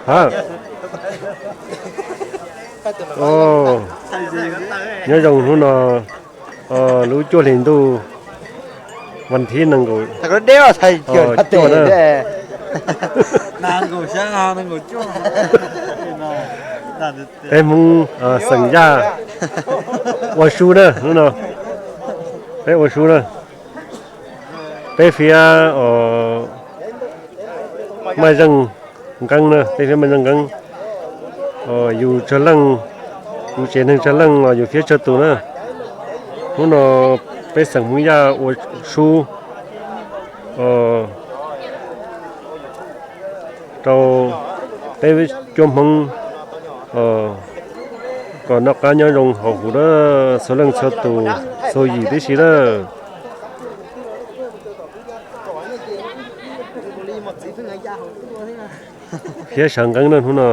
Ha. Nyob zoo hnub no, lub cuaj hlis ntuj, vas thib nees nkaum cuaj na. Peb Hmoob xeem Yaj ua su na, hnub no peb ua su na. Peb fiab Maj Zeej Nqeeb na, peb fiab Maj Zeej Nqeeb. Yus tsawg leej, yus tsev neeg tsawg leej los yus fiab tsawg tus na. Hnub no peb xeem Hmoob Yaj ua su rau peb cuab Hmoob kom noj qab nyob zoo hauv huv na, txhua leej txhua tus, txhua yim tib si na. Fiab sawv nqeeb na hnub no.